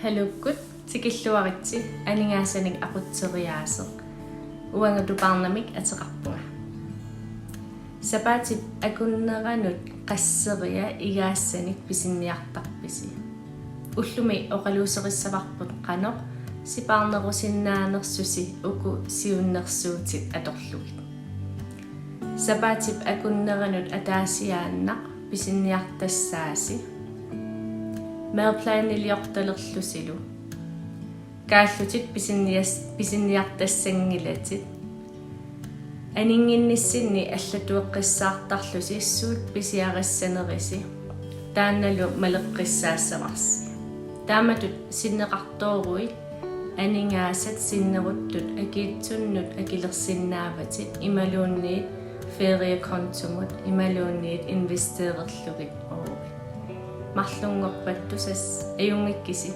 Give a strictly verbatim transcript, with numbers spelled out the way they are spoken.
Haluukkut, tikilluaritsi Aningaasanik aqutseriaaseq. Uanga Tupaarnamik ateqarpunga. Sapaatip akunneranut qasseria igaassanik pisiniartarpisi? Ullumi oqaluuserissavarput qanoq sipaarnerusinnaanersusi uku siunnersuutit atorlugit. Sapaatip akunneranut ataasiaannaq pisiniartassaasi. Madplaniliortalerlusilu. Kaallutit pisinias-, pisiniartassanngilatit. Aninnginnissinni allatueqqissaartarlusi suut pisiarissanerisi. Taannalu maleqqissaassavarsi. Taamatut sinneqartooruit aningaasat sinneruttut akiitsunnut akilersinnaavatit imaluunniit feriekontomut imaluunniit investererlugit uagut. Marlunngorpat tusas ajunngikkisi.